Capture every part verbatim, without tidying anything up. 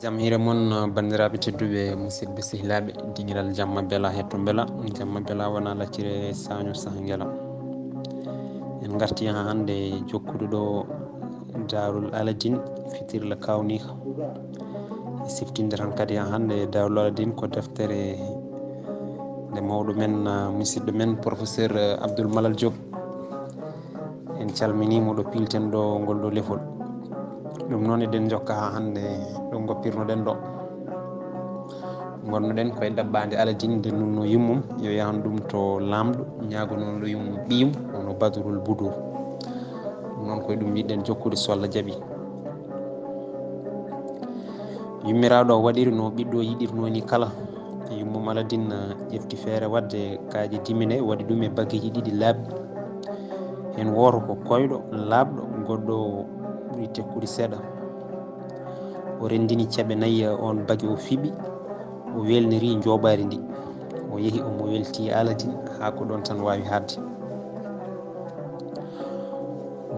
Jam hiire mon, banndiraaɓe tedduɓe, musidɓe sehilaaɓe, dingiral jamma bela hetto bela, jamma bela wona laccire saño saha ngela. En ngarti ha hannde jokkude ɗo Daarul Aladin, fitirla kawniika. E siftinde tan kadi ha hannde Daarul Aladin ko deftere nde mawɗo men, ah, musidɗo men, professeur, eh, Abdoul Malal Diop. En calminii mo ɗo piilten ɗo ngol ɗo lefol. Ɗum noon eɗen njokka haa hannde ɗo ngoppirnoɗen ɗo. Ngonnoɗen koye ɗaɓɓaande Aladin nde nunno yummum yo yahan ɗum to laamɗo, ñaagonono ɗo yummum ɓiyum, hono Badrul Budur. Ɗum noon koye ɗum yiɗɗen jokkude so Allah jaɓi. Yummiraaɗo o waɗiri no ɓiɗɗo yiɗirno ni kala. Yummum Aladin, eh, ƴefti feere waɗde kaaƴe dimine, waɗi ɗum e bageeji ɗiɗi laaɓɗi. Heen wooto ko koyɗo, laaɓɗo, goɗɗo o ɓuri tekkude seeɗa. O renndini ceɓe nayi, eh, oon bage o fiɓi, o welniri njooɓaari ndi. O yehi omo welti Aladin haa ko ɗoon tan waawi haaɗde.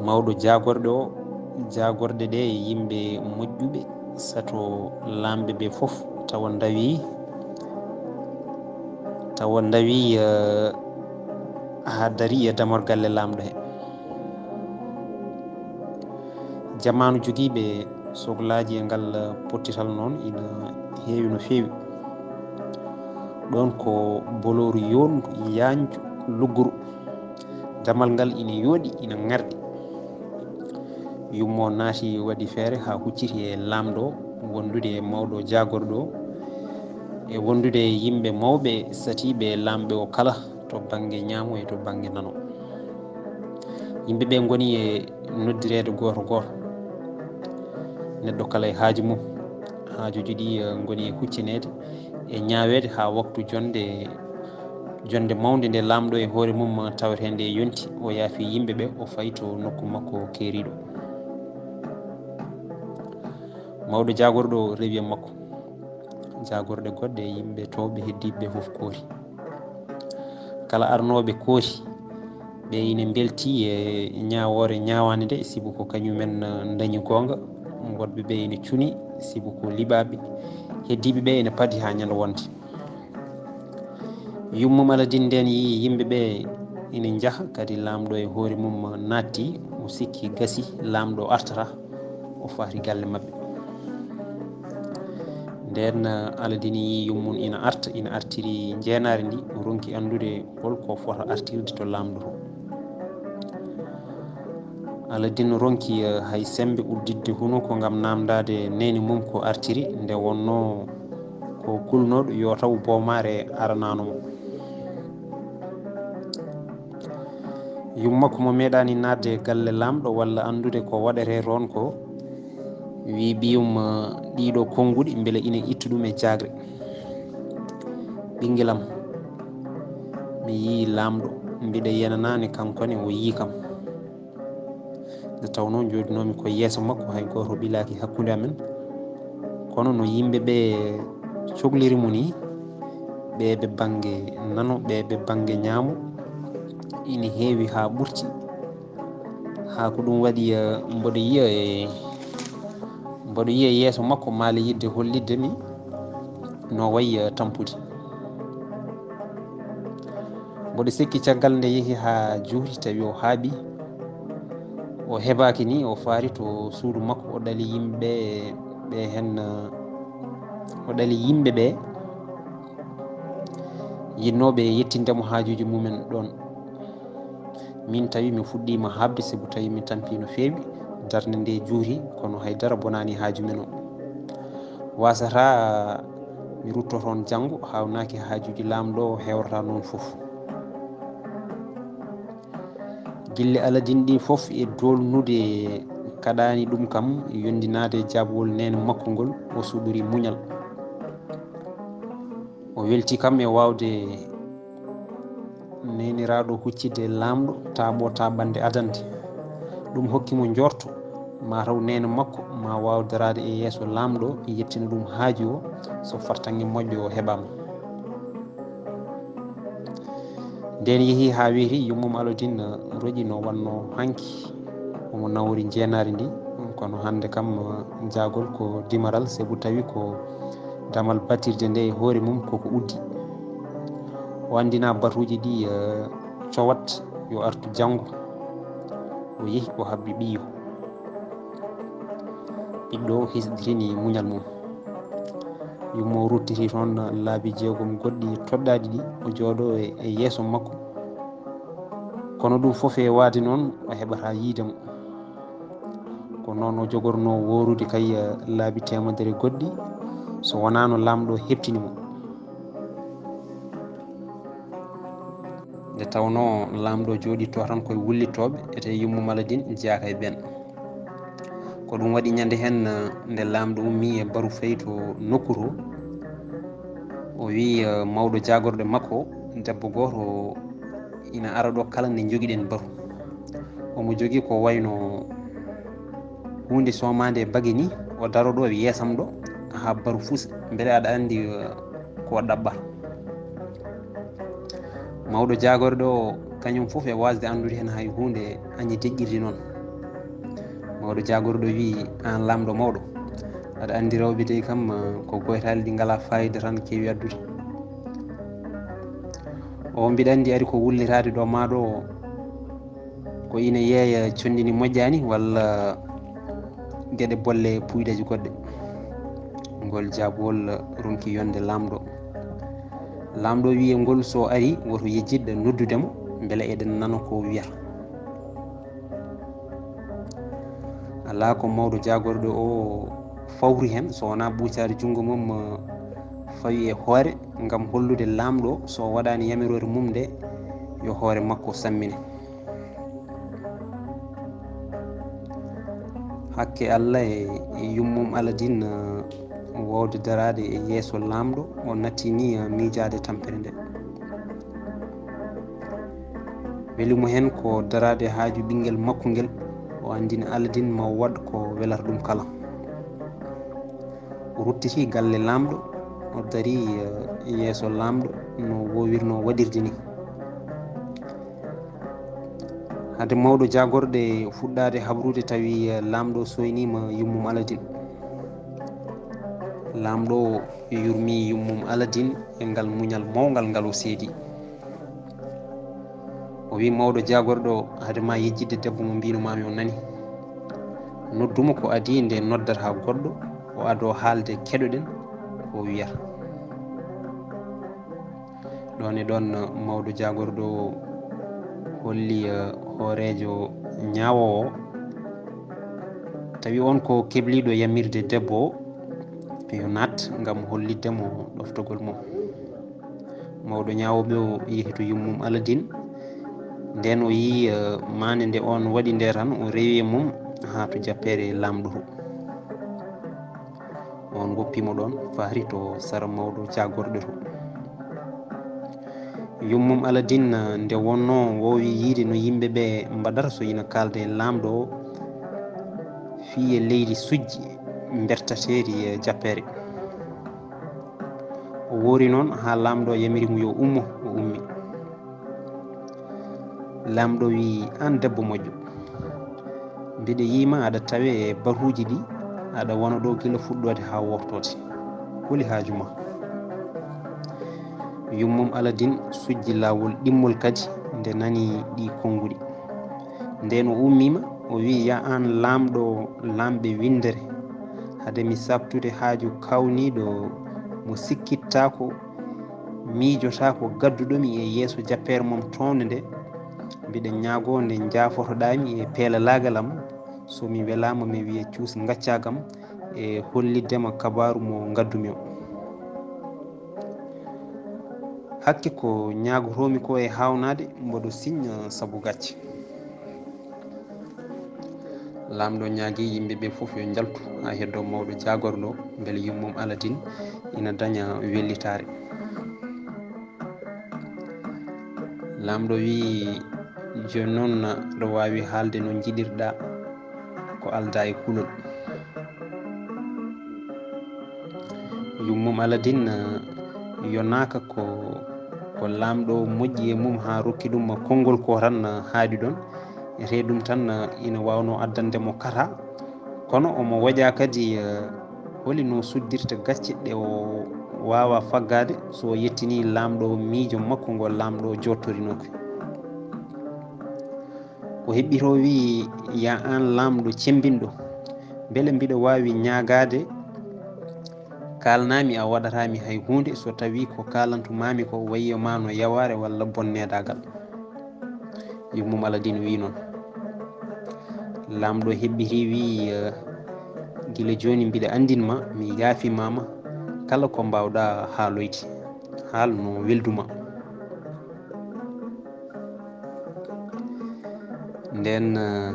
Mawɗo jaagorɗe o, jaagorɗe ɗe e yimɓe moƴƴuɓe sato laamɓe ɓe fof tawa ndawi, tawa ndawi, eh, haa dari e damorgalle laamɗo he. Jamaanu jogiiɓe soklaaji e ngal pottital noon ina heewi no feewi. Ɗoon ko bolooru yowndu, yaanju, lugguru. Damal ngal ina yooɗi, ina ŋarɗi. Yummo naati waɗi feere haa hucciti e laamɗo wondude e mawɗo jaagorɗo e wondude e yimɓe mawɓe satiiɓe e laamɓe o kala to bannge ñaamo e to bannge nano. Yimɓe ɓe ngoni e noddireede gooto gooto. Neɗɗo kala e haaju mum. Haajuuji ɗi, eh, ngoni e huccineede e ñaaweede haa waktu jonnde, jonnde mawnde nde laamɗo e hoore mum taweteende e yonti. O yaafi yimɓe ɓe, o fayi to nokku makko keeriiɗo. Mawɗo jaagorɗo rewi e makko. Jaagorɗe goɗɗe e yimɓe toowɓe heddiiɓe ɓe fof koori. Kala arnooɓe koori, ɓe ina mbelti e ñaawoore ñaawaande nde, sibu ko kañumen, eh, ndañi goonga. Woɗɓe ɓe ina cuni, sibu ko liɓaaɓe. Heddiiɓe ɓe ina padi haa ñande wonde. Yummum Aladin ndeen yii yimɓe ɓe ina njaha, kadi laamɗo e hoore mum naatti, o sikki gasi, laamɗo artata, o fahri galle maɓɓe. Ndeen, eh, Aladin yii yummum ina arta, ina artiri njeenaari ndi, o ronki anndude hol ko fota artirde to laamɗo to. Aladin ronki, eh, hay semmbe udditde hunuko ngam naamndaade neene mum ko artiri, nde wonnoo ko kulnooɗo yo taw boomaare aranaano mo. Yumma ko mo meeɗaani naatde e galle laamɗo walla anndude ko waɗetee toon ko, wi ɓiyum, eh, ɗiɗo konnguɗi mbele ina ittu ɗum e jaagre. Ɓinngelam, mi yii laamɗo, mbiɗa yenanaani kanko ne o yii kam. Nde tawnoo njooɗinoomi ko yeeso makko, hay gooto ɓilaaki hakkunde amen. Kono no yimɓe ɓe cokliri mo ni, ɓe ɓe bannge nano, ɓe ɓe bannge ñaamo, ina heewi haa ɓurti. Haa ko ɗum waɗi, eh, mboɗo yiya e, mboɗo yiya yeeso makko maale yiɗde hollitde mi no wayi, eh, tampude. Mboɗo sikki caggal nde yehi haa juuti, tawi o haaɓi, o hebaaki ni, o faari to suudu makko, o ɗali yimɓe ɓe heen, eh, o ɗali yimɓe ɓe yiɗnooɓe yettinde mo haajuuji mumen ɗoon. Min tawi mi fuɗɗiima haaɓde, sibu tawi mi tampi no feewi, darnde nde juuti, kono hay dara bonaani haaju men o. Waasata mi rutto toon janngo, haawnaaki haajuuji laamɗo o heewrata noon fof. Gille Aladin ɗin fof e doolnude kaɗaani ɗum kam yondinaade e jaabawol neene makko ngol, o suɓori muñal. O welti kam e waawde neeniraaɗo huccitde laamɗo taaɓo taaɓannde adannde. Ɗum hokki mo njoorto, maa taw neene makko maa waaw daraade e yeeso laamɗo, yettina ɗum haaju o, so fartaŋŋe moƴƴo o heɓaama. Ndeen yehi haa weeti, yummum Aladin roƴi no wannoo hanki, omo nawori njeenaari ndi, Kono hannde kam, eh, jaagol ko dimaral, sabu tawi ko damal batirde nde e hoore mum koko uddi. O anndina batuuji ɗi, eh, cowat yo artu janngo. O yehi, o habbi ɓiyo. Ɓiɗɗo o hisɗitini muñal mum. Yummo o ruttiti toon laabi jeegom goɗɗi toɗɗaaɗi ɗi, o jooɗo e, e yeeso makko. Kono ɗum fof e waade noon, o heɓata yiide mo. Ko noon o jogorno woorude kay, eh, laabi teemedere goɗɗi, so wonaano laamɗo heɓtini mo. Nde tawnoo laamɗo jooɗitto tan koye wullitooɓe, ete yummum Aladin jeyaaka e ɓeen. Ko ɗum waɗi ñande heen, eh, nde laamɗo ummi e baru fey to nokku to, o wi, eh, mawɗo jaagorɗe makko, debbo gooto ina ara ɗo kala nde njogiɗen baru. Omo jogii ko wayno huunde soomaande e bagi ni, o daro ɗo e yeesam ɗo, haa baru fusa, mbele aɗa anndi, eh, ko ɗaɓɓata. Mawɗo jaagorɗe o, kañum fof e waasde anndude heen hay huunde añi deƴƴirde noon. Mawɗo jaagorɗo wi, "Aan laamɗo mawɗo, aɗa anndi rewɓe dey kam, eh, ko goytaali ɗi ngalaa faayida tan keewi addude." O, "Mbiɗa anndi ari ko wullitaade ɗo maa ɗo, ko ina yeeya conndi ndi moƴƴaani walla geɗe bolle puuyɗeeje goɗɗe." Ngol jaabowol ronki yonde laamɗo. Laamɗo wi e ngol so ari woto yejjitɗo noddude mo, mbele eɗen nana ko wiyata. Alaa ko mawɗo jaagorɗo o fawri heen, so wonaa ɓuucaade junngo mum, eh, fawi e hoore ngam hollude laamɗo so o waɗaani yamiroore mum nde, yo hoore makko sammine. Hakke Allah e, e yummum Aladin, eh, wowde daraade e yeeso laamɗo, o natti ni, eh, miijaade tampere nde. Weli mo heen ko daraade haaju ɓinngel makko ngel, o anndina Aladin ma o waɗ ko welata ɗum kala. O ruttiti galle laamɗo, o dari, eh, yeeso laamɗo no wowirno waɗirde ni. Hade mawɗo jaagorɗe fuɗɗaade habrude, tawi, eh, laamɗo soyniima yummum Aladin. Laamɗo yurmi yummum Aladin e ngal muñal mawngal ngal o seedi. O wi, "Mawɗo jaagorɗo o, hade ma yejjitde debbo mo mbino maami o nani. Noddu mo ko adii nde noddata goɗɗo, o adoo haalde keɗoɗen ko o wiyata." Ɗoon e ɗoon, mawɗo jaagorɗo o holli, eh, hooreejo ñaawoowo, tawi oon ko kebliiɗo yamirde debbo o, yo naat ngam hollitde mo ɗoftagol mum. Mawɗo ñaawooɓe o yehi to yummum Aladin. Ndeen o yii, eh, maande nde oon waɗi nde tan, o rewi e mum haa to jappeere laamɗo to. Oon woppi mo ɗoon, fahri to sara mawɗo jaagorɗe to. Yummum Aladin, eh, nde wonnoo woowi yiide no yimɓe ɓe mbaɗata so ina kaalda e laamɗo o fii e leydi sujji mbertateeri e jappeere. O woori noon haa laamɗo yamiri mo yo ummo, o ummi. Laamɗo wi, "Aan debbo moƴƴo, mbiɗa yii ma aɗa tawe e batuuji ɗi, aɗa wona ɗo gila fuɗɗoode haa wooftode. Holi haaju ma?" Yummum Aladin sujji laawol ɗimmol kadi nde nani ɗi konnguɗi. Ndeen o ummiima, o wi, "Ya aan laamɗo laamɓe winndere, hade mi saɓtude haaju kawniiɗo mo sikkittaako, miijotaako gadduɗo mi e yeeso jappeere mum townde nde, mbiɗa ñaagoo nde njaafotoɗaa mi e peelalaagal am, so mi welaama mi wiya cuus ngaccaa kam e hollitde ma kabaaru mo ngaddumi o." Hakke ko ñaagotoomi ko e haawnaade mboɗo siñña sabu gacce. Laamɗo ñaagi yimɓe ɓe fof yo njaltu haa heddoo mawɗo jaagorɗo, mbele yummum Aladin ina daña wellitaare. Laamɗo wii, "Jooni noon aɗa waawi haalde no njiɗirɗaa, ko aldaa e kulol." Yummum Aladin, eh, yonaaka ko, ko laamɗo moƴƴi e mum haa rokki ɗum konngol ko tan, eh, haaɗi ɗoon. Etee ɗum tan, eh, ina waawnoo addande mo kata. Kono omo woƴa kadi, eh, holi no suddirta gacce ɗe o waawa faggaade so o yettinii laamɗo miijo makko ngo laamɗo jottorinoo ko. Ko heɓɓitoo wiyi, "Ya aan laamɗo cemmbinɗo, mbele mbiɗa waawi ñaagaade? Kaalnaa-mi a waɗataa mi hay huunde, so tawii ko kaalantu-maa-mi ko wayi ma no yawaare walla bonneedaagal." Yummum Aladiin wiyi noon. Laamɗo heɓɓitii wiyi, eh, "Gila jooni mbiɗa anndin ma, mi yaafiima ma kala ko mbaawɗaa haaloyde. Haal no weldu ma." Ndeen, eh,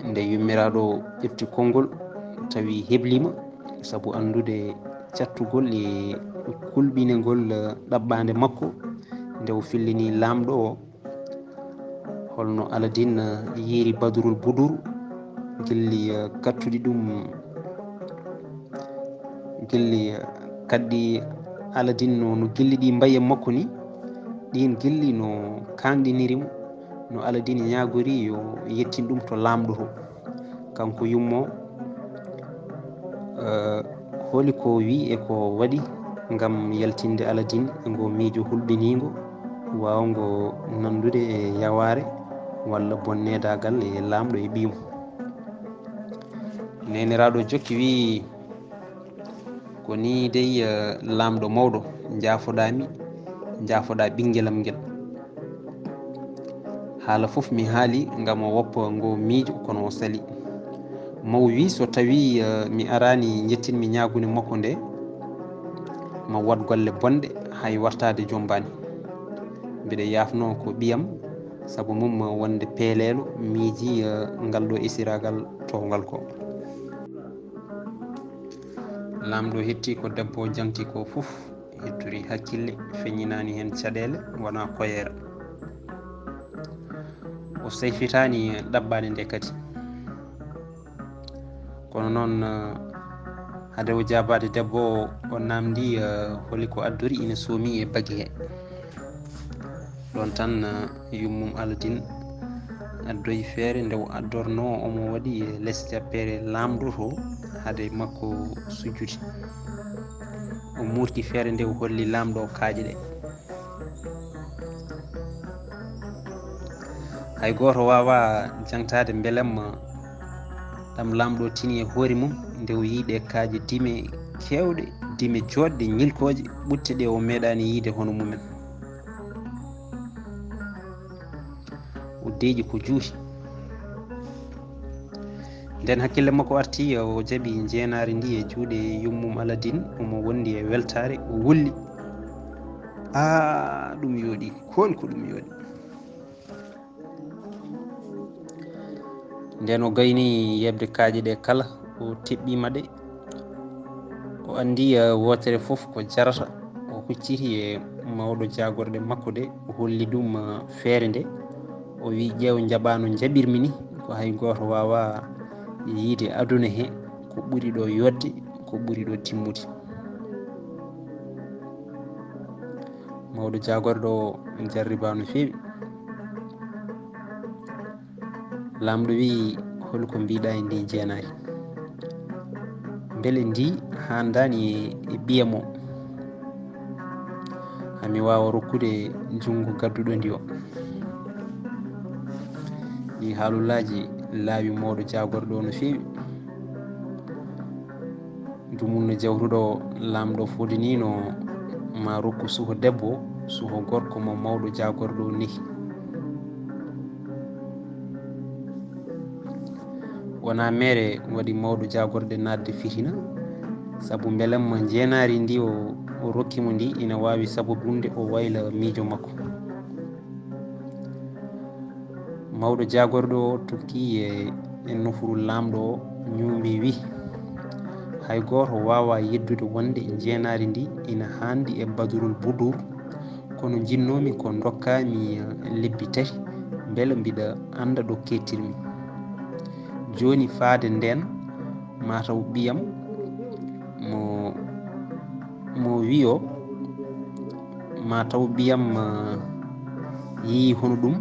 nde yummiraaɗo ƴefti konngol, tawi hebliima, sabu anndude cattugol e kulɓinegol, eh, ɗaɓɓaande makko, nde o fillini laamɗo o, holno Aladiin, eh, yiiri Badrul Budur, gilli, eh, kattuɗi ɗum, gilli, eh, kaɗɗi Aladiin no, no gilli ɗi mbayi e makko ni, ɗiin gilli no kaŋɗiniri mo, no Aladiin ñaagori yo yettin ɗum to laamɗo to. Kanko yummo, eh, holi ko wi e ko waɗi ngam yaltinde Aladiin e ngo miijo hulɓiniingo, waawngo nanndude e yawaare walla bonneedaagal e laamɗo e ɓiyum. Neeniraaɗo jokki wi, "Ko nii dey, eh, laamɗo mawɗo, njaafoɗaa mi, njaafoɗaa ɓinngelam ngel. Haala fof mi haali ngam o woppa ngo miijo, kono o sali. Maw wi, so tawii, eh, mi araani njettin-mi ñaagunde makko nde, ma waɗ golle bonɗe, hay wartaade jommbaani. Mbiɗa yaafnoo ko ɓiyam, sabu mum wonde peeleelo miiji, eh, ngal ɗo esiraagal towngal ko." Laamɗo hetti ko debbo o jaŋti ko fof, hettori hakkille, feññinaani heen caɗeele, wonaa koyeera. O seyfitaani ɗaɓɓaande nde kadi. Kono noon, eh, hade o jaabaade debbo o, o naamndi, eh, holi ko addori ina soomi e bagi he. Ɗoon tan, eh, yummum Aladiin addoyi feere nde o addornoo, omo waɗi e les jappeere laamɗo to hade makko sujjude. O muurti feere nde o holli laamɗo kaaƴe ɗe. Hay gooto waawaa jaŋtaade mbelamma ɗam laamɗo tini e hoore mum nde o yii ɗe kaaƴe dime keewɗe, dime jooɗɗe, ñilkooje, ɓutte ɗe o meeɗaani yiide hono mumen. O deeƴi ko juuti. Nden hakkille makko arti, o jaɓi njeenaari ndi e juuɗe yummum Aladiin, omo wondi e weltaare, o wulli. Aa, ɗum yooɗi, kool ko ɗum yooɗi. Nden o gayni yeɓde kaaƴe ɗe kala, o teɓɓiima ɗe. O anndi, eh, wootere fof ko jarata. O hucciti e mawɗo jaagorɗe makko ɗe, o holli ɗum, eh, feere nde. O wi, "Ƴeew, njaɓaa no njaɓirmi ni, ko hay gooto waawaa yiide aduna he ko ɓuri ɗo yooɗde, ko ɓuri ɗo timmude." Mawɗo jaagorɗo o jarribaa no feewi. Laamɗo wi'i, "Hol ko mbiɗa e ndi njeenaari? Mbele ndi haandaani e, e ɓiyam o? Haa mi waawa rokkude junngo gadduɗo ndi o." Ɗi haalullaaji laawi mawɗo jaagorɗo o no feewi. Dumunna jawtuɗo laamɗo fodinino ma rokku suho debbo, suho gorko mo mawɗo jaagorɗo nehi. Wona mere waɗi mawɗo jaagorɗe naatde fitina, sabu mbelamma njeenaari ndi o, o rokki mo ndi ina waawi sababunde o wayla miijo makko. Mawɗo jaagorɗo o tokki e, e nofru laamɗo o, ñuumi wi, "Hay gooto waawaa yeddude wonde njeenaari ndi ina haandi e Badrul Budur, kono njinnoomi ko ndokkaami lebbi tati, mbele mbiɗa annda ɗo keettirmi. Jooni faade ndeen, maa taw ɓiyam mo, mo wiyo, maa taw ɓiyam, ah, yii hono ɗum.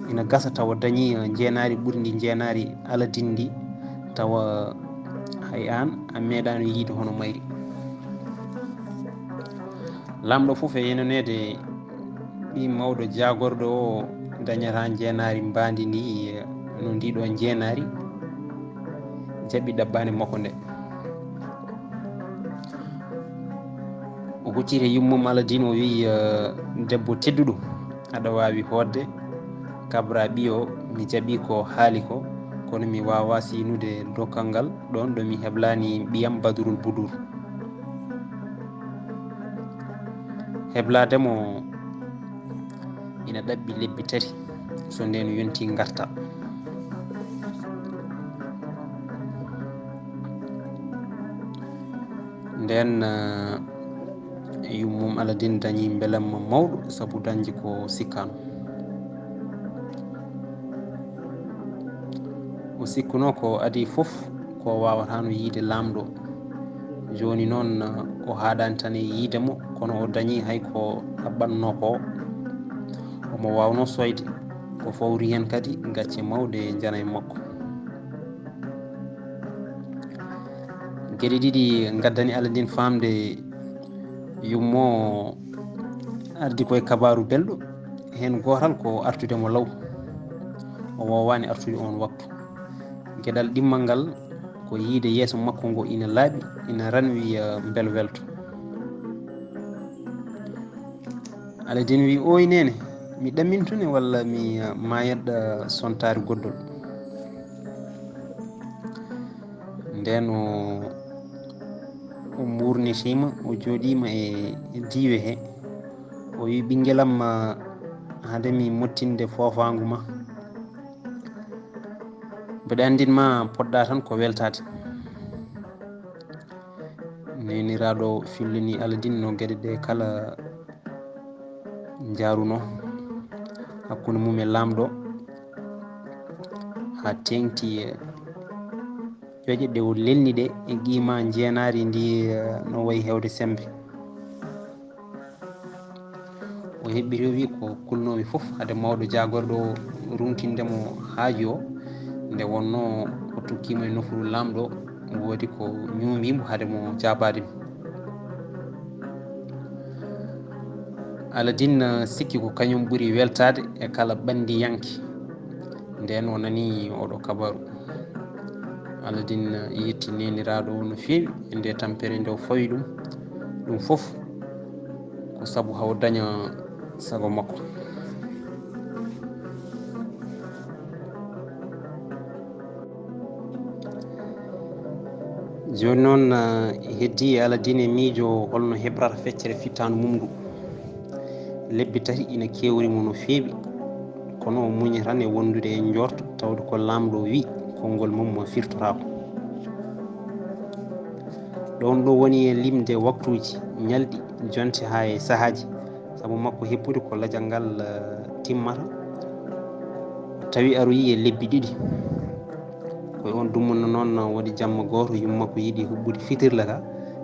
Ina gasa tawa dañi, ah, njeenaari ɓurndi njeenaari Aladiin ndi." tawa hay aan a meeɗaano yiide hono mayri. Laamɗo fof e yenoneede ɓii mawɗo jaagorɗo o dañata njeenaari mbaandi ndi, no ndiɗo njeenaari jaɓi ɗaɓɓaande makko nde. O hucciti e yummum Aladiin, o wiyi, "Eh, debbo tedduɗo, aɗa waawi hootde, kabraa ɓiyo, mi jaɓi ko haali ko, kono mi waawaa siynude dokkal ngal ɗoon ɗo mi heblaani ɓiyam Badrul Budur." Heblaade mo ina ɗaɓɓi lebbi tati, so ndeen yonti ngarta. Ndeen, eh, yummum Aladiin dañi mbelamma mawɗo sabu dañde ko sikkaano. O sikkuno ko adii fof ko waawataano yiide laamɗo. Jooni noon, o haaɗaani tan e yiide mo, kono o dañi hay ko ɗaɓɓatnoo ko. Omo waawnoo soyde, ko fawri heen kadi gacce mawɗe njana e makko. Geɗe ɗiɗi ngaddani Aladiin faamde yummo ardi koye kabaaru belɗo, heen gootal ko artude mo law. O woowaani artude oon waktu. Geɗal ɗimmal ngal ko yiide yeeso makko ngo ina laaɓi, ina ranwi, eh, mbelwelto. Aladiin wi, "Ooy neene, mi ɗammintune walla mi, eh, maayat, eh, sontaari goddol?" Ndeen o, o mbuurnitiima, o jooɗiima e, e diiwe he. O wi, "Ɓinngel am, eh, hade mi mottinde foofaangu ma, mbeɗa anndin ma poɗɗa tan ko weltaade." Neeniraaɗo fillini Aladiin no geɗe ɗe kala njaarunoo hakkunde mum e laamɗo, haa teeŋti e ƴoƴe ɗe o lelni ɗe e qiima njeenaari ndi, eh, no wayi heewde semmbe. O heɓɓiti, o wi, "Ko kulnoomi fof hade mawɗo jaagorɗo o ruŋtinde mo haaju o, nde wonnoo o tokkiima e nofru laamɗo, woodi ko ñuumii mo hade mo jaabaade mi." Aladiin, eh, sikki ko kañum ɓuri weltaade e kala ɓanndiyanke. Ndeen o nani oɗo kabaaru. Aladiin yetti neeniraaɗo o no feewi e nde tampere nde o fawi ɗum. Ɗum fof ko sabu haa o daña sago makko. Jooni noon, eh, heddii e Aladiin e miijo holno heɓrata feccere fittaandu mum ndu. Lebbi tati ina keewri mo no feewi, kono o muñi tan e wondude e njoorto, tawde ko laamɗo wi konngol mum mo firtotaako. Ɗoon ɗo woni e limde waktuuji, ñalɗi, jonte haa e sahaaji, sabu makko heppude ko lajal ngal, eh, timmata. Tawi aroyi e lebbi ɗiɗi. Ko e oon dumunna noon waɗi jamma gooto, yumma ko yiɗi huɓɓude fitirla ka,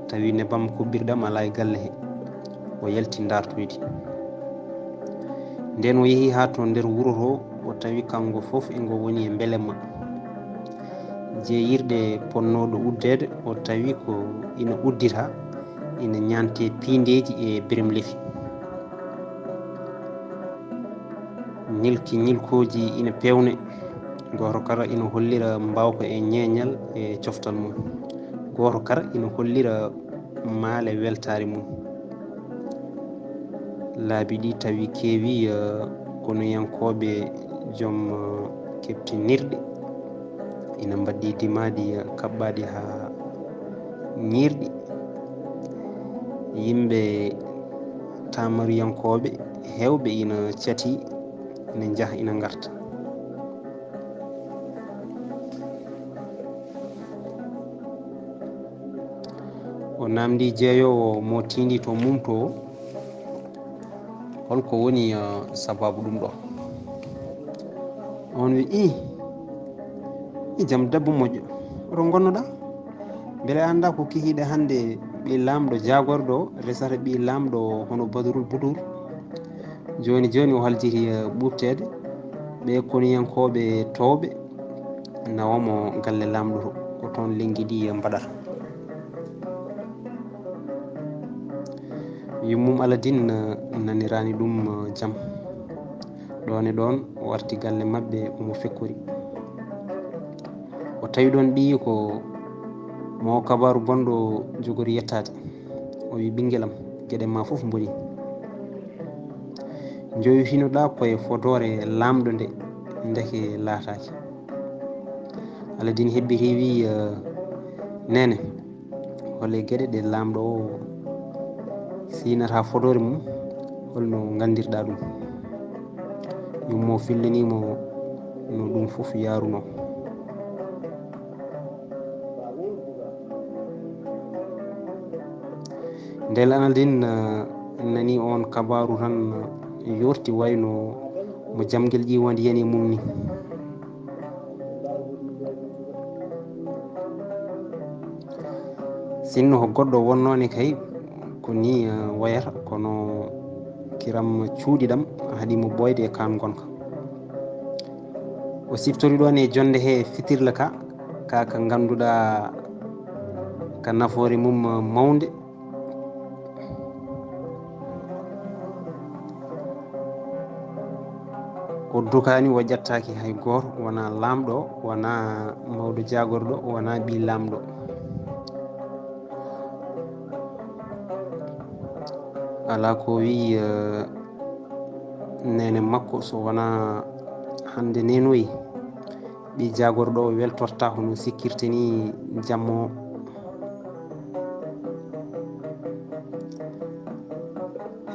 tawi nebam kuɓɓirɗam alaa e galle he. O yalti ndartoyde. Ndeen o yehi haa to nder wuro to, o tawi kanngo fof e ngo woni e mbelemma. Jeeyirɗe ponnooɗo uddeede, o tawi ko ina uddita, ina ñaante piindeeji e birem lefi. Ñilki ñilkooji ina peewne, gooto kala ina hollira mbaawka e ñeeñal e coftal mum. Gooto kala ina hollira maale weltaare mum. Laabi ɗi tawi keewi, eh, konuyankooɓe joom, eh, keɓtinirɗe ina mbaɗɗi dimaaɗi, eh, kaɓɓaaɗi haa ñiirɗi. Yimɓe taamariyankooɓe heewɓe ina cati, ina njaha, ina ngarta. O naamndii jeeyoowo mo tiindii to mum to, holko woni, eh, sabaabu ɗum ɗo? Oon wi, "Ih, ih, jam debbo moƴƴo, oto ngonnoɗaa? Mbele a anndaa ko kikiiɗe hannde ɓii laamɗo jaagorɗo o resata ɓii laamɗo hono Badrul Budur?" Jooni jooni o haljiti, eh, ɓuuɓteede ɓee konuyankooɓe toowɓe nawa mo galle laamɗo to. ko toon lenngi ɗi mbaɗata. Yummum Aladin, eh, naniraani ɗum, eh, jam. Ɗoon e ɗoon o arti galle maɓɓe, omo fekkori. O tawi ɗoon ɓiyiiko mo kabaaru bonɗo jogori yettaade. O wi, "Ɓinngel am, geɗe ma fof mboni. Njowitinoɗaa ko e fodoore laamɗo nde, ndeke laataaki." Aladin hebbiti wi, eh, "Neene, hol e geɗe ɗe laamɗo o siinata fodoore mum, holno nganndirɗaa ɗum?" Yummo fillanii mo no ɗum fof yaarunoo. Ndeen Aladin, eh, nani oon kabaaru tan, eh, yoorti wayno mo jamngel ƴiiwandi yani e mum ni. Sinno ko goɗɗo wonnoone kay, ko ni, eh, wayata, kono kiram cuuɗiɗam haɗi mo ɓooyde e kaan ngonka. O siftori ɗoon e jonnde he fitirla ka, ka, ka ngannduɗaa ka nafoore mum, eh, mawnde. O dukaani, o ƴettaaki hay gooto, wonaa laamɗo, wonaa mawɗo jaagorɗo, wonaa ɓii laamɗo. Alaa ko wi, eh, neene makko, so wonaa hannde neenoyi. Ɓii jaagorɗo o weltortaa hono sikkirta ni jamma o.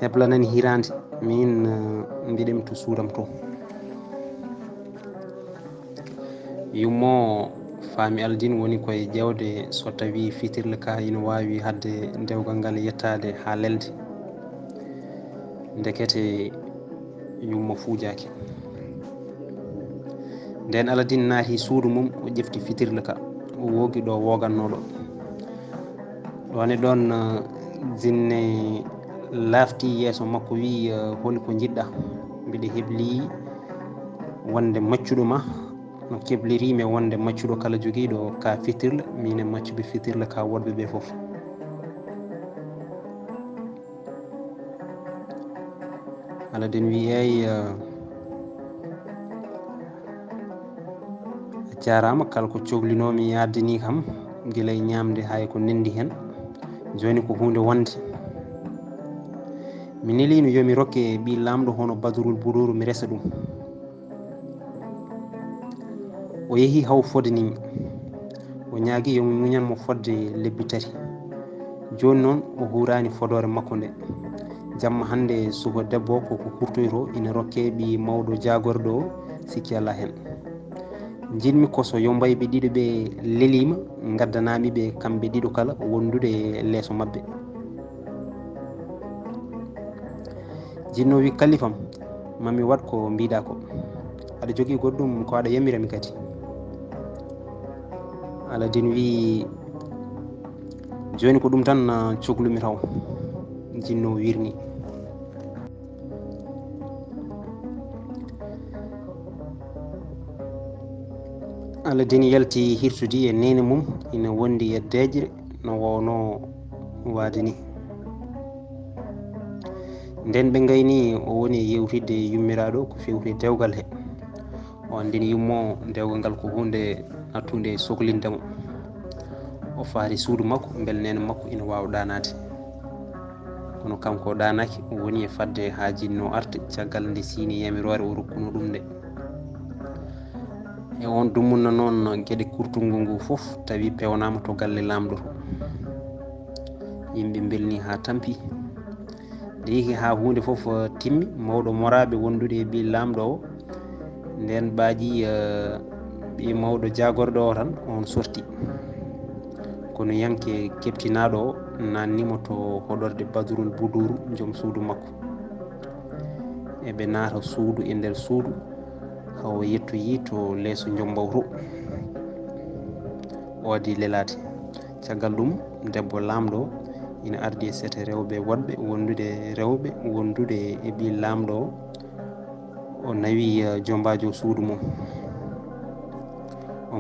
Heblanani hiraande, miin, eh, mbiɗemi to suudam to. Yummo faami Aladin woni koye ƴeewde so tawii fitirle ka ina waawi haɗde dewgal ngal yettaade haa lelde. Ndekete yummo fuujaaki. Ndeen Aladin naati suudu mum, o ƴefti fitirle ka, o woogi ɗo woogannoo ɗo. Ɗoon e ɗoon, eh, jinne laafti yeeso makko, wii, eh, "Holi ko njiɗɗaa? Mbiɗa hebli wonde maccuɗo ma, no kebliri mi wonde maccuɗo kala jogiiɗo ka fitirle, miin e maccuɓe fitirle ka woɗɓe ɓe fof." Aladin wii, "Eey, eh, a jaaraama, kala ko coklinoomi yaadde ni kam, gila e ñaamde hay ko nenndi heen. Jooni ko huunde wonde. Mi neliino yo mi rokke ɓii laamɗo hono Badrul Buduuru, mi resa ɗum." O yehi haw fodani mi. O ñaagi yo mi muñan mo fodde lebbi tati. Jooni noon o huuraani fodoore makko nde. Jamma hannde suka debbo ko ko kurtoyto ina rokke ɓii mawɗo jaagorɗo o, sikki alaa heen. Njiɗmi ko so yombayɓe ɗiɗo ɓe leliima, ngaddanaa mi ɓe kamɓe ɗiɗo kala wondude e leeso maɓɓe. Jinno wi, "Kalifam, ma mi waɗ ko mbiɗa ko. Aɗa jogii goɗɗum ko aɗa yamira mi kadi?" Aladin wi, "Jooni ko ɗum tan, ah, coklumi taw." Jinno wirni. Aladin yalti hirsude e neene mum, ina wondi e deeƴre no wowno waade ni. Nden ɓe ngayni, o woni e yewtidde e yummiraaɗo ko fewti dewgal he. O anndini yummo dewgal ngal ko huunde nattunde e soklinde mo. O faari suudu makko, mbele neene makko ina waawa ɗaanaade. Kono kanko o ɗaanaaki, o woni e fadde haa jinno arta, caggal nde siini yamiroore o rokkuno ɗum nde. E on dumunna noon geɗe kurtungu ngu fof tawi pewnaama to galle laamɗo to. Yimɓe mbelni haa tampi. Nde yihi haa huunde fof, eh, timmi, mawɗo moraaɓe wondude e ɓii laamɗo o, nden ɓaaji, eh, ɓii mawɗo jaagorɗo o tan, on sorti. Kono yanke keɓtinaaɗo o naatnimo to hoɗorde Badrul Buduuru, joom suudu makko. Eɓe naata suudu e nder suudu, haa o yettoyi to leeso njombawto. O adii lelaade. Caggal ɗum, debbo laamɗo ina ardi e sete rewɓe woɗɓe wondude, rewɓe wondude e ɓii laamɗo o. O nawi, eh, jombaajo suudu mum.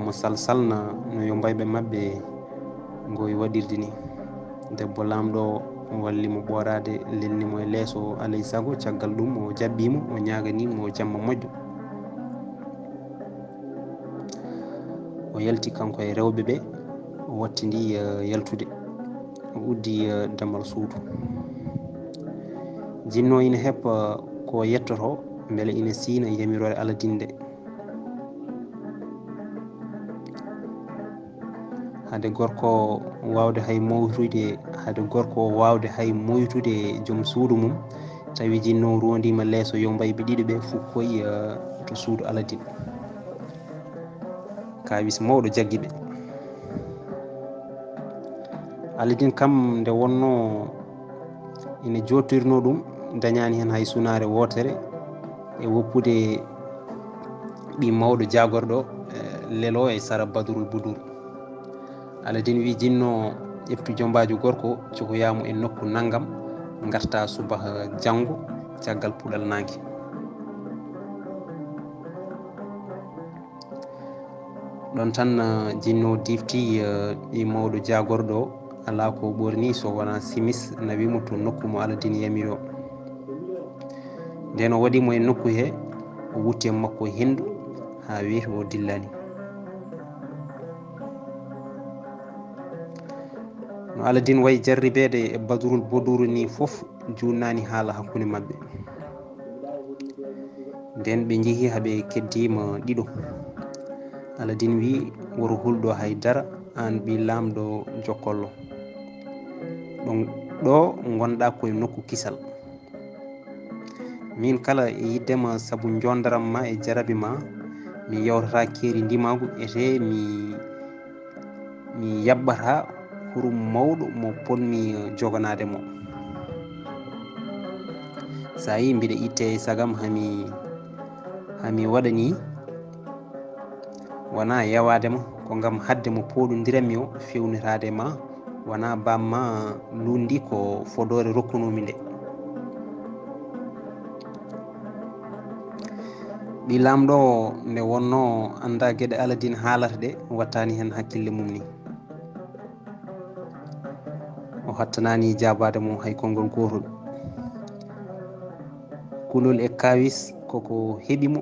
Mo salsalna no yombayɓe maɓɓe ngoy waɗirde ni. Debbo laamɗo walli mo ɓooraade, lelni mo e leeso, alay sago caggal ɗum o jaɓɓii mo, o ñaaganii mo jamma moƴƴo. O yalti kanko e rewɓe ɓe, o wattindi, eh, yaltude. O uddi, eh, dammal suudu. Jinno ina heppa ko yettoto, mbele ina siina yamiroore Aladin nde. Hade gorko waawde hay moytude, hade gorko waawde hay moytude joom suudu mum, tawi jinno rondiima leeso yombayɓe ɗiɗo ɓe fof koy, eh, to suudu Aladin. Kaawis mawɗo jaggi ɓe. Aladin kam nde wonnoo ina jooɗtorinoo ɗum, dañaani heen hay sunaare wootere e woppude ɓii mawɗo jaagorɗo, eh, lelo e sara Badrul Budur. Aladin wi jinno, ƴeftu jombaajo gorko, cokoyaa mo e nokku nanngam, ngartaa subaka janngo caggal puɗal naange. Ɗon tan, eh, jinno difti, eh, ɓii mawɗo jaagorɗo o, alaa ko ɓorni so wonaa simis, nawi mo to nokku mo Aladin yamiri o. Nden o waɗi mo e nokku he, o wutti e makko e henndu haa weeti o dillani. No Aladin wayi jarribeede e Badrul Boduru ni fof, juunnaani haala hakkunde maɓɓe. Nden ɓe njehi haa ɓe keddiima ɗiɗo. Aladin wi, "Woro hulɗo hay dara, aan ɓii laamɗo jokkollo. Ɗum ɗo ngonɗaa ko e nokku kisal. Min kala e yiɗde ma sabu njondaram ma e jarabi ma, mi yawtata keeri ndimaagu, etee mi, mi yaɓɓata hurum mawɗo mo potmi joganaade mo. So a yii mbiɗa itte e sagam hami, hami waɗa nii, wonaa yawaade ma, ko ngam haɗde mo pooɗondiranmi o fewnitaade ma, wonaa baam ma luundi ko fodoore rokkunoomi nde." Ɓii laamɗo o nde wonnoo anndaa geɗe Aladin haalata ɗe, wattaani heen hakkille mum ni. O hattanaani jaabaade mo hay konngol gootol. Kulol e kaawis koko heɓi mo.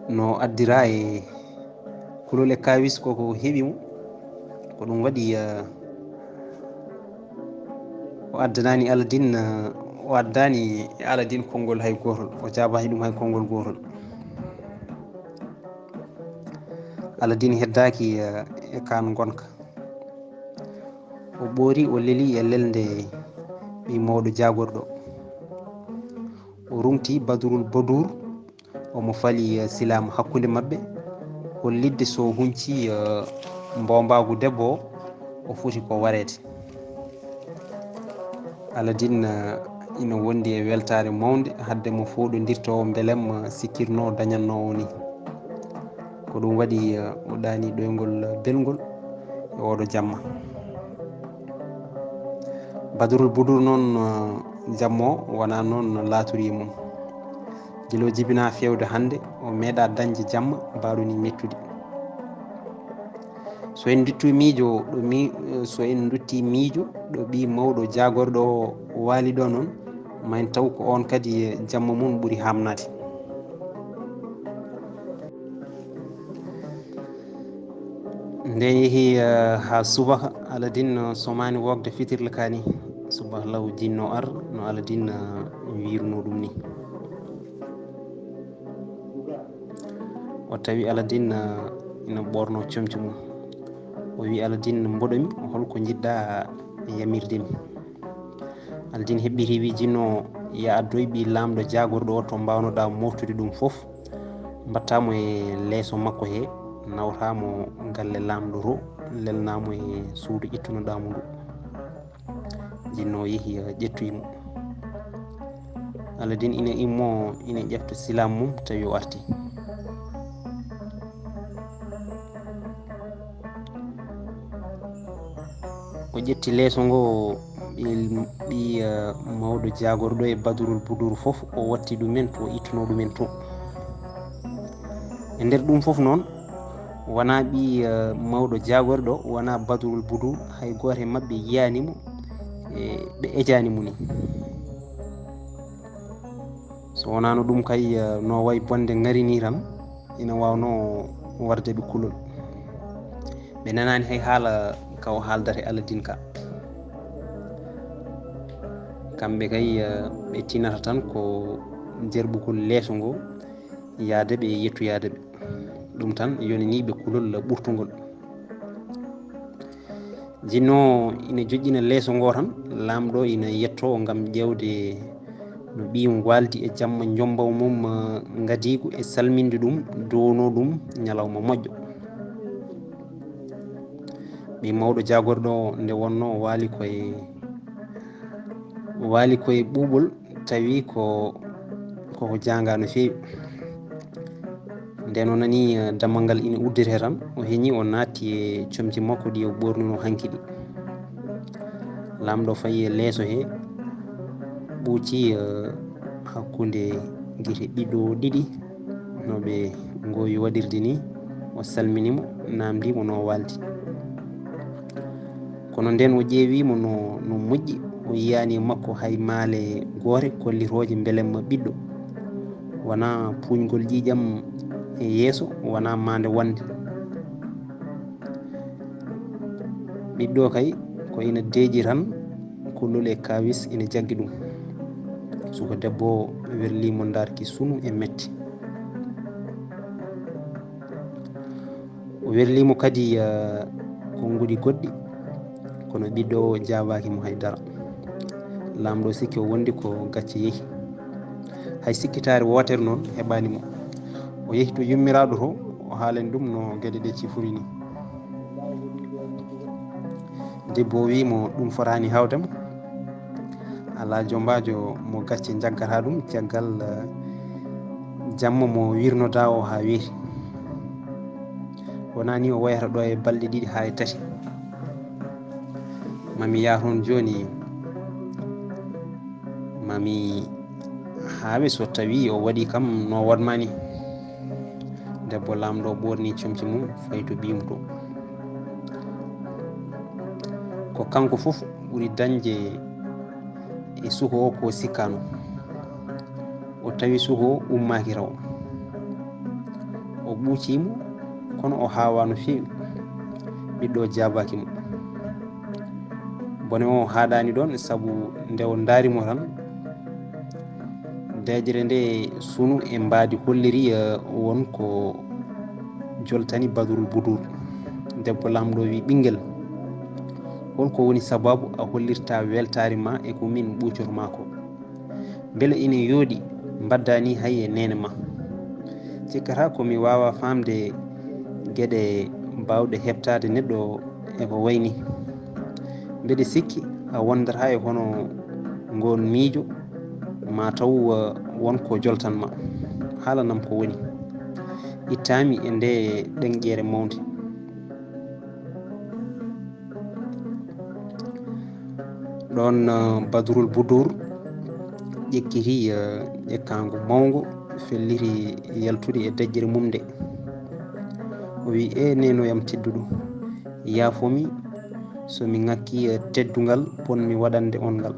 No addira e kulol e kaawis koko heɓi mo. Ko ɗum waɗi, eh, o addanaani Aladin, eh, o addaani e Aladin konngol hay gootol. O jaabaani ɗum hay konngol gootol. Aladin heddaaki, eh, e kaan ngonka. O ɓoori, o leli e lelnde ɓii mawɗo jaagorɗo. O ruŋti Badrul Bodur, omo fali, eh, silaam hakkunde maɓɓe, hollitde so huncii, eh, mboombaagu debbo o, o foti ko wareede. Aladin, eh, ina wondi e weltaare mawnde, hadde mo fooɗondirta o, mbelem, eh, sikkirno dañannoowo ni. Ko ɗum waɗi, eh, o ɗaani ɗoyngol belngol e oɗo jamma. Badrul Budur noon, eh, jamma o wonaa noon laatori e mum. Gila o jibinaa feewde hannde, o meeɗaa dañde jamma mbaaɗo ni mettude. So en nduttii miijo ɗo mi, so en nduttii miijo ɗo ɓii mawɗo jaagorɗo o waali ɗo noon, ma en taw ko oon kadi jamma mum ɓuri haamnaade. Nde yehi, eh, haa subaka, Aladin, eh, somaani wokde fitirle kaani. Subaka law jinno ar, no Aladin, eh, wiirno ɗum ni. O tawi Aladin, eh, ina ɓorno comci mum. O wi Aladin, "Mboɗomi, holko njiɗɗa yamirde mi?" Aladin heɓɓiti wi, "Jinno, ya addoy ɓii laamɗo jaagorɗo o to mbawnoɗaa moftude ɗum fof. Mbatta mo e leeso makko he, nawta mo galle laamɗo to, lelna mo e suudu ittunoɗaa mo ndu." Jinno yehi, eh, ƴettoyi mo. Aladin ina immo, ina ƴefta silaam mum, tawi o arti. O ƴetti leeso ngo, ɓi, ɓi, eh, mawɗo jaagorɗo e Badrul Budur fof, o watti ɗumen to, o ittuno ɗumen to. E nder ɗum fof noon, wonaa ɓii, eh, mawɗo jaagorɗo, wonaa Badrul Budur, hay gooto e maɓɓe yiyaani mo, e ɓe ejaani mo ni. So wonaano ɗum kay, eh, no wayi bonde ŋari ni tan, ina waawnoo warde ɓe kulol. Ɓe nanaani hay haala ka o haaldata e Aladiin ka. Kamɓe kay, eh, ɓe tinata tan ko jerɓugol leeso ngo, yaade ɓe e yettoyaade ɓe. Ɗum tan yonanii ɓe kulol ɓurtungol. Jinno ina joƴƴina leeso ngo tan, laamɗo ina yettoo ngam ƴeewde no ɓiyum waaldi e jamma njombaw mum, eh, ngadiigu e salminde ɗum, duwonoo ɗum ñalawma moƴƴo. Ɓii mawɗo jaagorɗo o nde wonnoo o waali koye, o waali koye ɓuuɓol, tawi ko, koko jaanga no feewi. Nden o nani, eh, dammal ngal ina udditee tan, o heñi, o naatti e comci makko ɗi o ɓoornunoo hanki ɗi. Laamɗo fayi e leeso he, ɓuuci, eh, hakkunde gite ɓiɗɗo o ɗiɗi, no ɓe ngoowi waɗirde ni, o salmini mo, naamndii mo no o waaldi. Kono nden o ƴeewii mo no, no moƴƴi, o yiyaani e makko hay maale goote kollitooje mbelemma ɓiɗɗo. Wonaa puuñgol ƴiiƴam e yeeso, wonaa maande wonde. Ɓiɗɗo kay, ko ina deeƴi tan, kulol e kaawis ina jaggi ɗum. Suka debbo o werlii mo ndaarki sunu e metti. O werlii mo kadi, eh, konnguɗi goɗɗi, kono ɓiɗɗo o jaabaaki mo hay dara. Laamɗo sikki o wondi ko gacce yehi. Hay sikkitaare wootere noon heɓaani mo. O yehi to yummiraaɗo to, o haalani ɗum no geɗe ɗe cifori ni. Debbo o wi'i mo ɗum fotaani hawde mo. Alaa jombaajo mo gacce jaggata ɗum caggal, eh, jamma mo wirnodaa o haa weeti. Wonaa ni o wayata ɗo e balɗe ɗiɗi haa e tati. Mami yaa toon jooni, mami haawe so tawi o waɗi kam no waɗ ma ni. Debbo laamɗo ɓoorni comci mum fayi to ɓiyum to. Ko kanko fof ɓuri dañde e suko o ko sikkaano. O tawi suko o ummaaki taw. O ɓuucii mo, kono o haawaa no feewi. Ɓiɗɗo o jaabaaki mo. Bone o haaɗaani ɗoon, sabu nde o ndaari mo tan, deeƴre nde sunu e mbaadi holliri, eh, won ko joltani Badrul Budur. Debbo laamɗo wi, "Ɓinngel, hol ko woni sabaabu a hollirta weltaare ma e ko min ɓuucor ma ko? Mbele ina yooɗi mbaɗda ni hay e neene ma? Cikkata ko mi waawa faamde geɗe baawɗe heɓtaade neɗɗo e ko wayi ni. Mbeɗe sikki a wondata e hono ngoon miijo, ma taw, eh, won ko joltan ma. Haalanam ko woni." Ittaami e nde ɗeŋƴeere mawnde. Ɗoon, eh, Badrul Budur ƴekkiti, eh, ƴekkaango mawngo, felliti yaltude e deƴƴere mum nde. O wi, "E neenoyam tedduɗo, yaafo mi so mi ŋakki, eh, teddungal pon mi waɗande on ngal.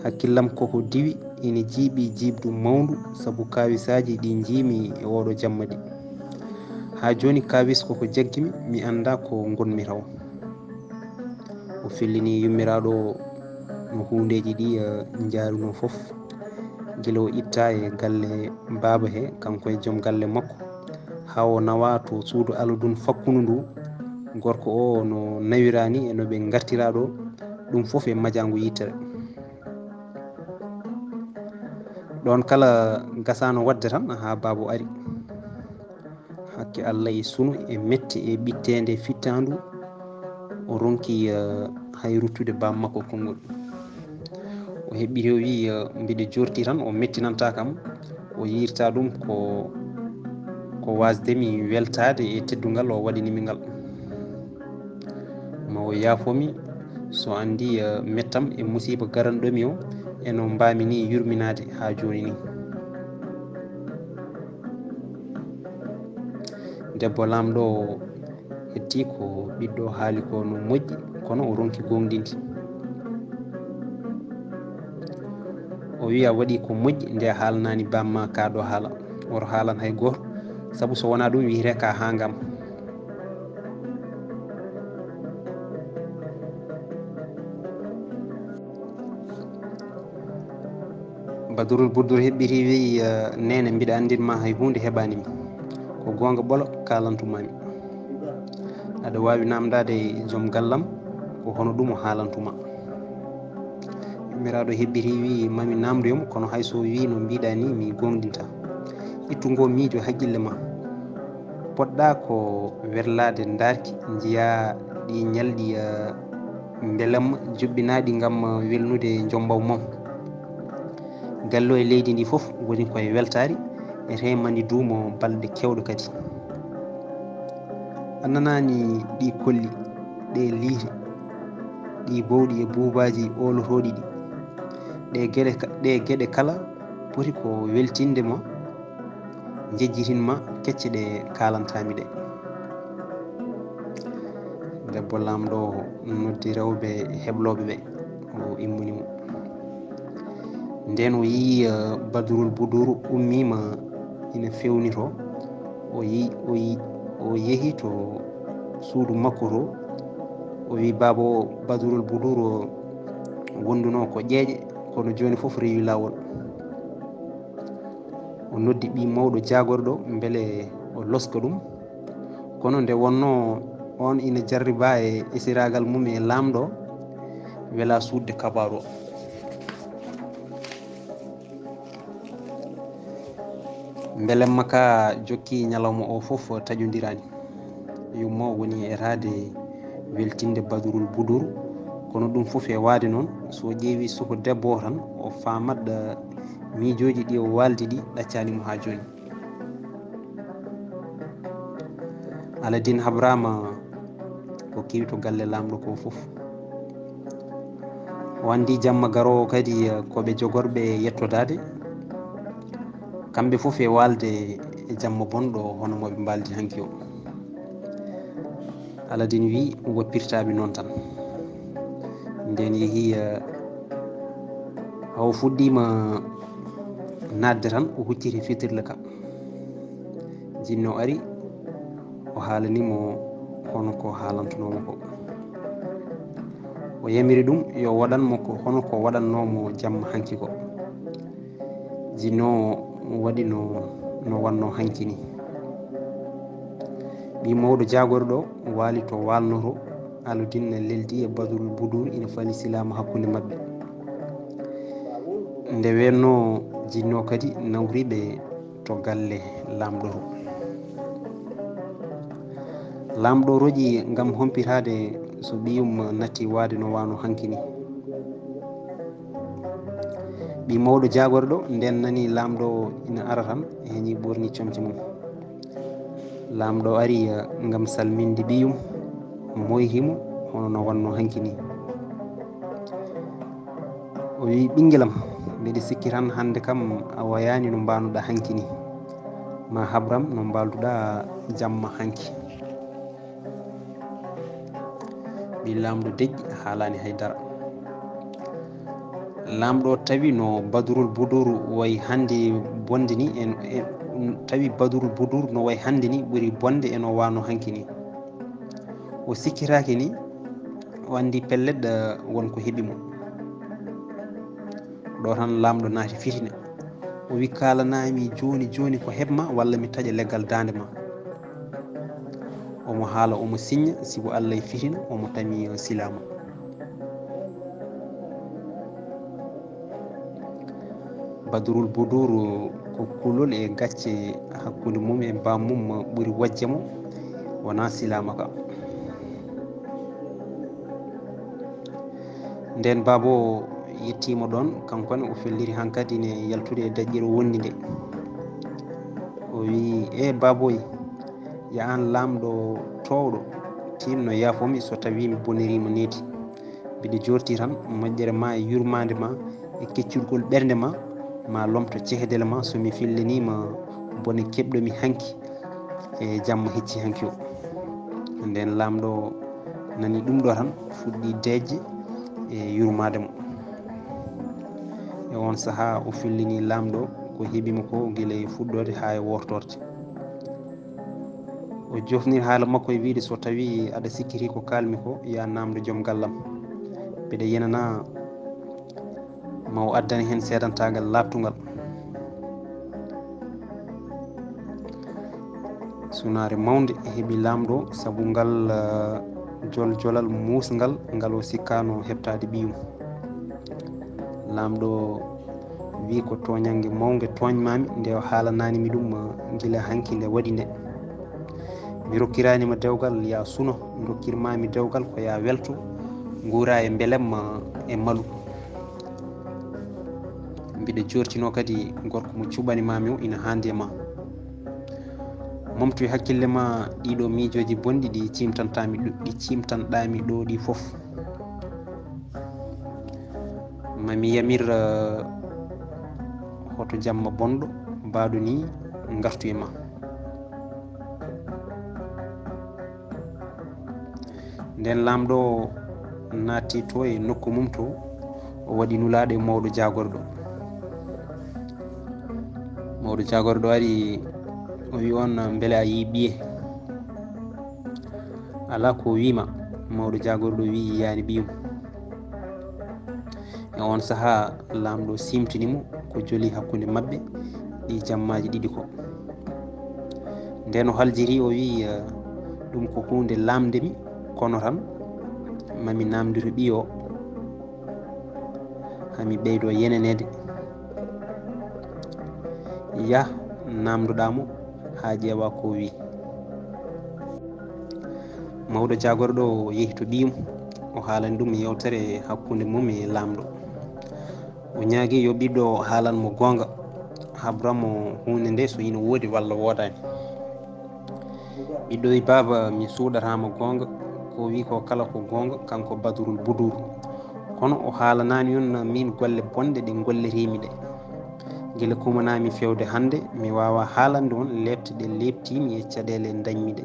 Hakkillam koko diwi, ina jiiɓi jiiɓdu mawndu, sabu kaawisaaji ɗi njiimi e oɗo jamma ɗi. Haa jooni kaawis koko jaggi mi, mi annda ko ngonmi taw." O fellini yummiraaɗo o no huundeeji ɗi, eh, njaarunoo fof. Gila o itta e galle baaba he, kanko e joom galle makko, haa o nawa to suudu Aladun fakkundu ndu, gorko o no nawiraani e no ɓe ngartira ɗo, ɗum fof e majaango yittere. Ɗoon kala gasaano waɗde tan, haa baaba o ari. Hakke Allah e sunu e metti e ɓitteende fittaandu, o ronki, eh, hay ruttude baam makko konngol. O heɓɓiti o wi, eh, "Mbiɗo jorti tan o mettinanta kam, o yiyirta ɗum ko, ko waasde mi weltaade e teddungal o waɗani mi ngal. Ma o yaafo mi so anndi, eh, mettam e musiiba garanɗo mi o, e no mbaami ni yurminaade haa jooni ni." Debbo laamɗo o hetti ko ɓiɗɗo haali ko no moƴƴi, kono o ronki goongɗinde. O wi'i, "A waɗi ko moƴƴi nde a haalanaani bamma ka ɗo haala. Woto haalan hay gooto, sabu so wonaa ɗum wiyete ka haa ngam." Badurul Budur heɓɓiti, wi'i, "Eh, neene, mbiɗa anndin ma hay huunde heɓaani mi. Ko goonga ɓolo kaalantumaami. Aɗa waawi naamndaade joom gallam ko hono ɗum o haalantuma." Yummiraaɗo heɓɓiti, wi'i, "Mami naamndoyam, kono hay so wi'i no mbiɗa ni, mi goongɗinta. Ittu ngo miijo haqqille ma. Poɗɗa ko werlaade ndaarki, njiya ɗi ñalɗi, eh, mbelamma joɓɓinaaɗi ngam welnude njombaw mum. Gallo e leydi ndi fof woni koye weltaari, e remani duumo balɗe kewɗe kadi. A nanaani ɗi kolli, ɗe liite, ɗi bowɗi e buubaaji oolotooɗi ɗi. Ɗe geɗe ka-, ɗe geɗe kala poti ko weltinde ma, njejjitin ma kecce ɗe kaalantaami ɗe." Debbo laamɗo o noddi rewɓe heblooɓe ɓe, o immini mo. Nden o yi'i, eh, Badurul Buduru ummiima ina fewnitoo. O yi-, o yi-, o yehi to suudu makko to. O wi'i, "Baaba o, Badurul Buduru o wondunoo ko ƴeeƴe, kono jooni fof rewi laawol." O noddi ɓii mawɗo jaagorɗo mbele o loska ɗum. Kono nde wonnoo oon ina jarribaa e esiraagal mum e laamɗo, welaa suuɗde kabaaru o. Mbelemma ka jokki ñalawma o fof taƴondiraani. Yumma o woni e raade weltinde Badurul Budur, kono ɗum fof e waade noon, so ƴeewi suko debbo o tan, o faamat, eh, miijooji ɗi o waaldi ɗi ɗaccaani mo haa jooni. Aladin habraama ko kewi to galle laamɗo ko fof. O anndi jamma garoowo kadi, eh, ko ɓe jogorɓe yettodaade. Kamɓe fof e waalde e jamma bonɗo hono mo ɓe mbaaldi hanki o. Aladin wi, "Woppirtaaɓe noon tan." Nden yehi, eh, haw fuɗɗiima naatde tan, o hucciti fitirle ka. Jinno ari, o haalani mo hono ko haalantunoo mo ko. O yamiri ɗum yo waɗan mo ko hono ko waɗannoo mo jamma hanki ko. Jinno o waɗi no, no wannoo hanki ni. Ɓii mawɗo jaagorɗo waali to waalnoto, Aludin ne leldi e Badrul Budur ina fali silaama hakkunde maɓɓe. Nde wennoo jinno kadi nawri ɓe to galle laamɗo to. Laamɗo roƴi ngam hompitaade so ɓiyum natti waade no waano hanki ni. Ɓii mawɗo jaagorɗo nden nani laamɗo ina ara tan, heñi ɓorni comci mum. Laamɗo ari, eh, ngam salminde ɓiyum, moyti mo hono no wannoo hanki ni. O wi, "Ɓinngelam, mbeɗa sikki tan hannde kam a wayaani no mbaanuɗaa hanki ni. Ma habram no mbaalduɗaa jamma hanki." Ɓii laamɗo deƴƴi, haalaani hay dara. Laamɗo tawi no Badrul Budur wayi hannde bonde ni, en, en, tawi Badrul Budur no wayi hannde ni ɓuri bonde e no waano hanki ni. O sikkitaaki ni, o anndi pellet, eh, won ko heɓi mo. Ɗo tan laamɗo naati fitina. O wi, "Kaalanaami jooni jooni ko heɓ ma, walla mi taƴa leggal daande ma." Omo haala, omo siñña, sibu Allah e fitina, omo tami silaama. Badrul Budur ko kulol e gacce hakkunde mum e bammum ɓuri wojje mo, wonaa silaama ka. Nden baaba o yettiima ɗoon, kanko ne o felliri hankadi ne yaltude e daƴƴere wondi nde. O wi, "E baaboy, ya aan laamɗo toowɗo, tiinno yaafo mi so tawii mi boniriima needi. Mbiɗa joorti tan moƴƴere ma e yurmaande ma e keccirgol ɓernde ma, ma lomto cehdele ma so mi felliniima bone keɓɗo mi hanki." e jamma hecci hanki o. Nden laamɗo nani ɗum ɗo tan, fuɗɗi deeƴde e yurmaade mo. E on sahaa o fillini laamɗo ko heɓi mo ko gila e fuɗɗoode haa e wortorde. O jofniri haala makko e wiide, "So tawii aɗa sikkiti ko kaalmi ko, yaa naamndo joom gallam. Mbiɗa yenana ma o addana heen seedantaagal laaɓtungal." Sunaare mawnde heɓi laamɗo sabu ngal, eh, joljolal muusngal ngal o sikkaano heɓtaade ɓiyum. Laamɗo wi, "Ko tooñannge mawnge tooñmaami nde o haalanaani mi ɗum, eh, gila hanki nde waɗi nde. Mi rokkiraani ma dewgal yaa suno, ndokkirmaami dewgal ko yaa welto, nguura e mbelemma e malu. Mbiɗa jortinoo kadi gorko mo cuɓani maami o ina haandi e ma. Momtu e hakkille ma ɗiɗo miijooji bonɗi ɗi ciimtantaami ɗo, ɗi ciimtanɗaami ɗo ɗi fof. Ma mi yamir, eh, hoto jamma bonɗo baaɗo ni ngartu e ma." Nden laamɗo naatti to e nokku mum to, o waɗi nulaaɗo e mawɗo jaagorɗo. Mawɗo jaagorɗo ari, o wi on, "Mbele a yii ɓiye?" Alaa ko o wi ma. Mawɗo jaagorɗo wi yiyaani ɓiyum. E on sahaa, laamɗo siimtini mo ko joli hakkunde maɓɓe ɗi jammaaji ɗiɗi ko. Nden o haljiri, o wi, eh, "Ɗum ko huunde laamnde mi, kono tan ma mi naamnditu ɓiyo o, haa mi ɓeydo yeneneede." Yah, naamndoɗaa mo haa ƴeewaa ko o wi. Mawɗo jaagorɗo yehi to ɓiyum, o haalani ɗum yewtere hakkunde mum e laamɗo. O ñaagi yo ɓiɗɗo haalan mo goonga, habra mo huunde nde so ina woodi walla woodaani. Ɓiɗɗo wi, "Baaba, mi suuɗataa ma goonga, ko o wi ko kala ko goonga, kanko Badrul Buduur. Kono o haalanaani on miin golle bonɗe ɗe ngollirimi ɗe. Gila kumanaami fewde hannde, mi waawaa haalande on leepte ɗe leeptimi e caɗeele dañmi ɗe.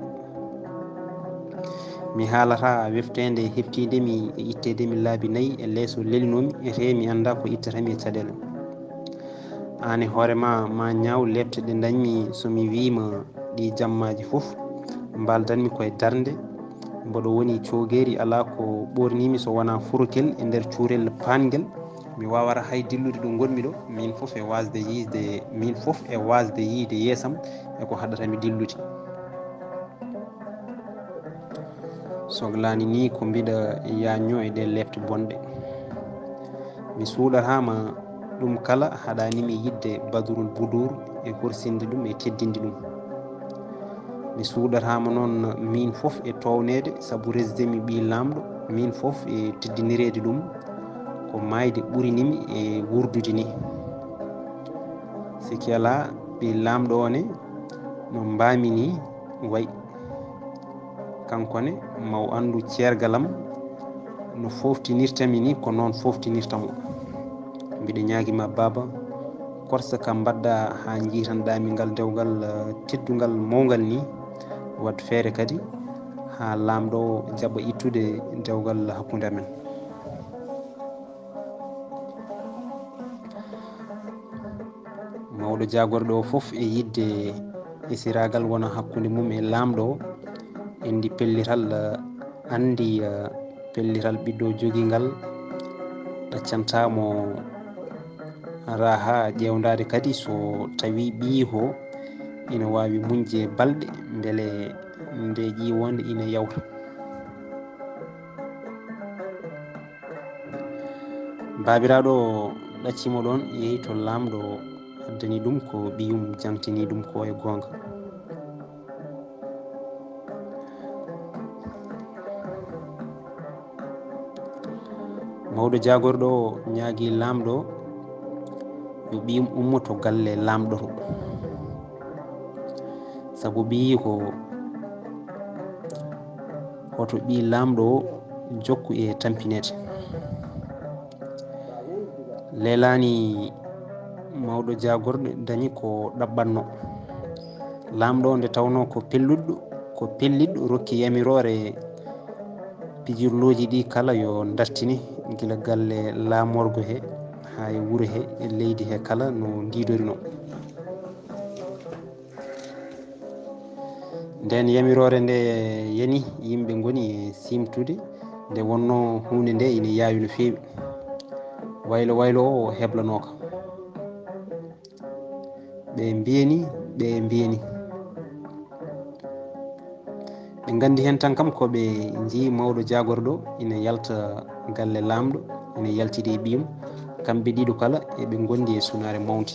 Mi haalataa wefteende heftiinde mi e itteede mi laabi nayi e leeso lelinoomi, etee mi anndaa ko ittata mi e caɗeele. Aan e hoore ma, ma ñaaw leepte ɗe dañmi so mi wii ma ɗi jammaaji fof, mbaaldanmi koye darnde. Mboɗo woni coogeeri, alaa ko ɓoornimi so wonaa forokel e nder cuurel paangel. Mi waawata hay dillude ɗo ngonmi ɗo, miin fof e waasde yiide, miin fof e waasde yiide yeesam e ko haɗata mi dillude. Soglaani ni ko mbiɗa yañño e ɗe leepte bonɗe. Mi suuɗataa ma ɗum kala haɗaani mi yiɗde Badrul Buduur e horsinde ɗum e teddinde ɗum. Mi suuɗataa ma noon miin fof e toowneede, sabu resde mi ɓii laamɗo, miin fof e teddinireede ɗum, ko maayde ɓurini mi e wuurdude ni. Sikki alaa, ɓii laamɗo o ne, no mbaami ni wayi. Kanko ne, ma o anndu ceergal am, no fooftinirta mi ni, ko noon fooftinirta mo. Mbiɗa ñaagi ma, baaba, korsa ka mbaɗɗa haa njiitanɗaa mi ngal dewgal, eh, teddungal mawngal ni, waɗ feere kadi haa laamɗo o jaɓa ittude dewgal hakkunde amen." Mawɗo jaagorɗo o fof e yiɗde esiraagal wona hakkunde mum e laamɗo o, enndi pellital, eh, anndi, eh, pellital ɓiɗɗo jogingal ɗaccanta mo raha ƴeewndaade kadi so tawii ɓiyiiko ina waawi muñde balɗe mbele nde ƴiiwoonde ina yawta. Baabiraaɗo o ɗaccimo ɗoon, yehi to laamɗo, addani ɗum ko ɓiyum, jaŋtini ɗum ko e goonga. Mawɗo jaagorɗo o ñaagi laamɗo yo ɓiyum ummo to galle laamɗo to. Sabu ɓiyi ko hoto ɓii laamɗo o jokku e tampineede. Leelaani mawɗo jaagorɗo dañi ko ɗaɓɓatno. Laamɗo nde tawnoo ko pelluɗo, ko pelliɗo rokki yamiroore pijirlooji ɗi kala yo dartine gila galle laamorgo he haa e wuro he e leydi he kala no ndiidorinoo. Nden yamiroore nde yani yimɓe ngoni e siimtude nde wonnoo huunde nde ina yaawi no feewi. Waylo waylo o heblanooka. Ɓe mbiyani, ɓe mbiyani. Ɓe nganndi heen tan kam ko ɓe njii mawɗo jaagorɗo ina yalta galle laamɗo, ina yaltidi e ɓiyum. Kamɓe ɗiɗo kala eɓe ngondi e sunaare mawnde.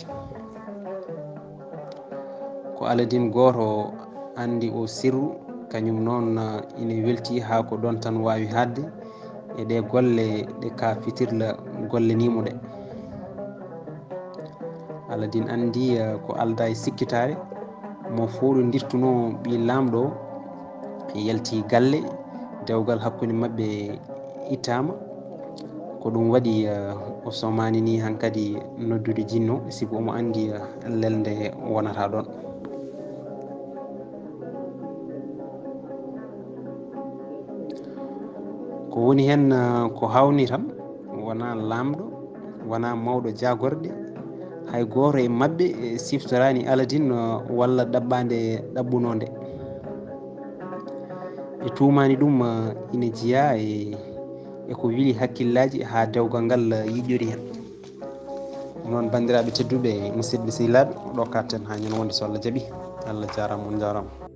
Ko Aladin gooto anndi o sirru, kañum noon ina welti haa ko ɗoon tan waawi haɗde e ɗe golle ɗe ka fitirla gollaniimo ɗe. Aladin anndi, eh, ko aldaa e sikkitaare, mo fooɗondirtunoo ɓii laamɗo yalti galle, dewgal hakkunde maɓɓe ittaama. Ko ɗum waɗi, eh, o somaani ni hankadi noddude jinno, sibu omo anndi, eh, lelnde wonata ɗoon. Ko woni heen, eh, ko hawni tan, wonaa laamɗo, wonaa mawɗo jaagorɗe, hay gooto e maɓɓe, eh, siftoraani Aladin, eh, walla ɗaɓɓaande ɗaɓɓunoo nde. Ɓe tuumaani ɗum, eh, ina jeyaa e, e ko wili hakkillaaji haa dewgal ngal, eh, yiɗyori heen. Ɗum noon, banndiraaɓe tedduɓe, musidɓe sehilaaɓe, ɗo katten haa ñande wonde so Allah jaɓi. Allah jaaraama, on njaaraama.